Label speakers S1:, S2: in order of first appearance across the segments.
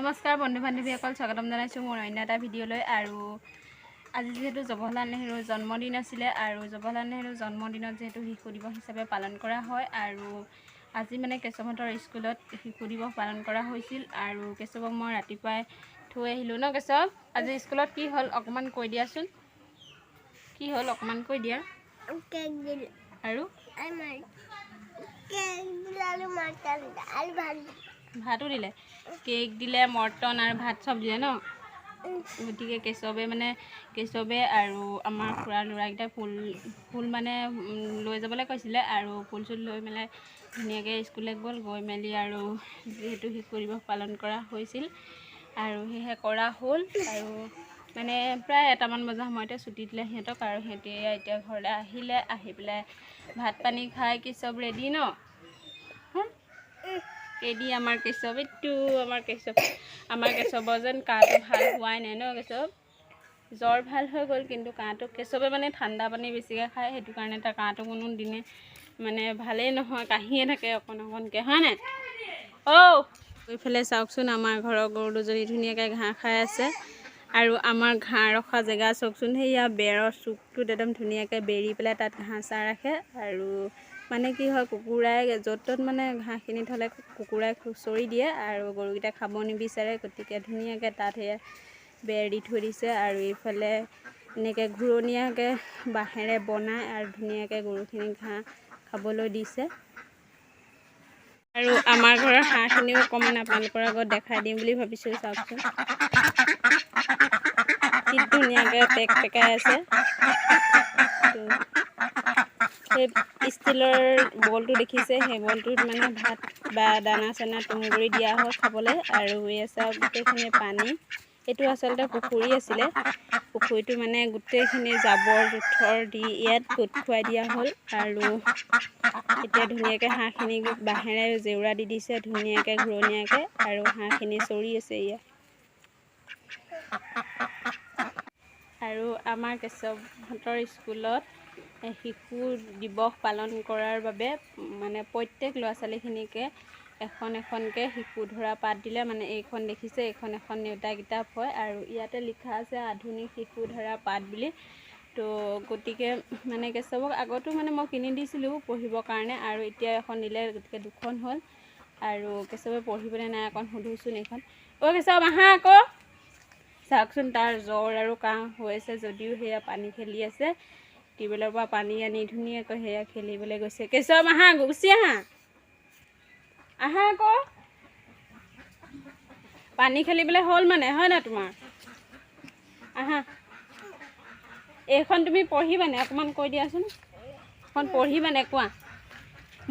S1: নমস্কাৰ বন্ধু বান্ধৱীসকল, স্বাগতম জনাইছোঁ মোৰ অন্য এটা ভিডিঅ'লৈ। আৰু আজি যিহেতু জৱাহৰলাল নেহৰুৰ জন্মদিন আছিলে আৰু জৱাহৰলাল নেহৰুৰ জন্মদিনত যিহেতু শিশু দিৱস হিচাপে পালন কৰা হয়, আৰু আজি মানে কেশৱহঁতৰ স্কুলত শিশু দিৱস পালন কৰা হৈছিল। আৰু কেশৱক মই ৰাতিপুৱাই থৈ আহিলোঁ ন। কেশৱ, আজি স্কুলত কি হ'ল অকণমান কৈ দিয়াচোন। কি হ'ল অকণমান কৈ দিয়া।
S2: কেক দিলে।
S1: আৰু
S2: কেক দিলে আৰু মটন আৰু ভাত।
S1: ভাতো দিলে, কেক দিলে, মৰ্টন আৰু ভাত চব দিলে ন। গতিকে কেশৱে মানে কেশৱে আৰু আমাৰ খুৰাৰ ল'ৰাকেইটাই ফুল ফুল মানে লৈ যাবলৈ কৈছিলে আৰু ফুল চুল লৈ মেলাই ধুনীয়াকৈ স্কুললৈ গ'ল। গৈ মেলি আৰু যিহেতু শিশু দিৱস পালন কৰা হৈছিল আৰু সেয়েহে কৰা হ'ল। আৰু মানে প্ৰায় 1টামান বজাৰ সময়তে ছুটি দিলে সিহঁতক আৰু সিহঁতি এতিয়া ঘৰলৈ আহিলে। আহি পেলাই ভাত পানী খাই কেশৱ ৰেডি ন, ৰেডি আমাৰ কেশৱ। এইটো আমাৰ কেশৱ, আমাৰ কেশৱৰ যেন কাহটো ভাল হোৱাই নাই ন। কেশৱ জ্বৰ ভাল হৈ গ'ল, কিন্তু কাহটো কেশৱে মানে ঠাণ্ডা পানী বেছিকৈ খায়, সেইটো কাৰণে তাৰ কাহটো কোনো দিনে মানে ভালেই নহয়, কাহিয়ে থাকে অকণ অকণকৈ, হয় নাই? অ' এইফালে চাওকচোন, আমাৰ ঘৰৰ গৰু দুজনী ধুনীয়াকৈ ঘাঁহ খাই আছে। আৰু আমাৰ ঘাঁহ ৰখা জেগা চাওকচোন, সেয়া বেৰৰ চুকটোত একদম ধুনীয়াকৈ বেৰি পেলাই তাত ঘাঁহ চাহ ৰাখে। আৰু মানে কি হয়, কুকুৰাই য'ত ত'ত মানে ঘাঁহখিনি থ'লে কুকুৰাই খুচৰি দিয়ে আৰু গৰুকেইটা খাব নিবিচাৰে, গতিকে ধুনীয়াকৈ তাত সেয়া বেৰ দি থৈ দিছে। আৰু এইফালে এনেকৈ ঘূৰণীয়াকৈ বাঁহেৰে বনাই আৰু ধুনীয়াকৈ গৰুখিনিক ঘাঁহ খাবলৈ দিছে। আৰু আমাৰ ঘৰৰ হাঁহখিনিও অকণমান আপোনালোকৰ আগত দেখাই দিম বুলি ভাবিছোঁ। চাওকচোন, কি ধুনীয়াকৈ পেক পেকাই আছে। সেই ষ্টীলৰ বলটো দেখিছে, সেই বলটোত মানে ভাত বা দানা চানা তুঁহগুৰি দিয়া হয় খাবলৈ। আৰু এয়া চাওক, গোটেইখিনি পানী, এইটো আচলতে পুখুৰী আছিলে। পুখুৰীটো মানে গোটেইখিনি জাবৰ জোঁথৰ দি ইয়াত গোট খুৱাই দিয়া হ'ল। আৰু এতিয়া ধুনীয়াকৈ হাঁহখিনি বাঁহেৰে জেওৰা দি দিছে ধুনীয়াকৈ ঘূৰণীয়াকৈ, আৰু হাঁহখিনি চৰি আছে ইয়াত। আৰু আমাৰ কেশৱহঁতৰ স্কুলত শিশু দিৱস পালন কৰাৰ বাবে মানে প্ৰত্যেক ল'ৰা ছোৱালীখিনিকে এখন এখনকৈ শিশু ধৰা পাত দিলে। মানে এইখন দেখিছে, এইখন এখন নেওতা কিতাপ হয় আৰু ইয়াতে লিখা আছে আধুনিক শিশু ধৰা পাত বুলি। তো গতিকে মানে কেশৱক আগতো মানে মই কিনি দিছিলোঁ পঢ়িবৰ কাৰণে, আৰু এতিয়া এখন দিলে, গতিকে দুখন হ'ল। আৰু কেশৱে পঢ়িবলৈ নাই, অকণ সোধোচোন এইখন। অ' কেশৱ, আহা আকৌ। চাওকচোন, তাৰ জ্বৰ আৰু কাহ হৈ আছে যদিও সেয়া পানী খেলি আছে। টিউবৱেলৰ পৰা পানী আনি ধুনীয়াকৈ সেয়া খেলিবলৈ গৈছে। কেশৱ, আহা, গুচি আহা, আহা আকৌ। পানী খেলিবলৈ হ'ল মানে হয় নাই তোমাৰ? আহা, এইখন তুমি পঢ়িবানে অকণমান কৈ দিয়াচোন। এখন পঢ়িবানে কোৱা।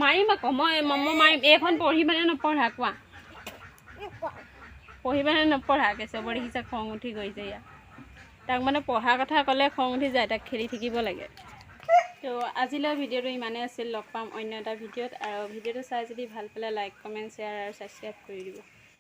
S1: মাৰিম আকৌ মই, মই মাৰিম। এইখন পঢ়িবানে নপঢ়া কোৱা, পঢ়িবানে নপঢ়া? কেশৱৰ দেখিছে খং উঠি গৈছে ইয়াত। তাক মানে পঢ়া কথা ক'লে খং উঠি যায়, তাক খেলি থাকিব লাগে। তো আজিলৈ ভিডিঅ'টো ইমানেই আছিল, লগ পাম অন্য এটা ভিডিঅ'ত। আৰু ভিডিঅ'টো চাই যদি ভাল পালে লাইক, কমেণ্ট, শ্বেয়াৰ আৰু ছাবস্ক্ৰাইব কৰি দিব।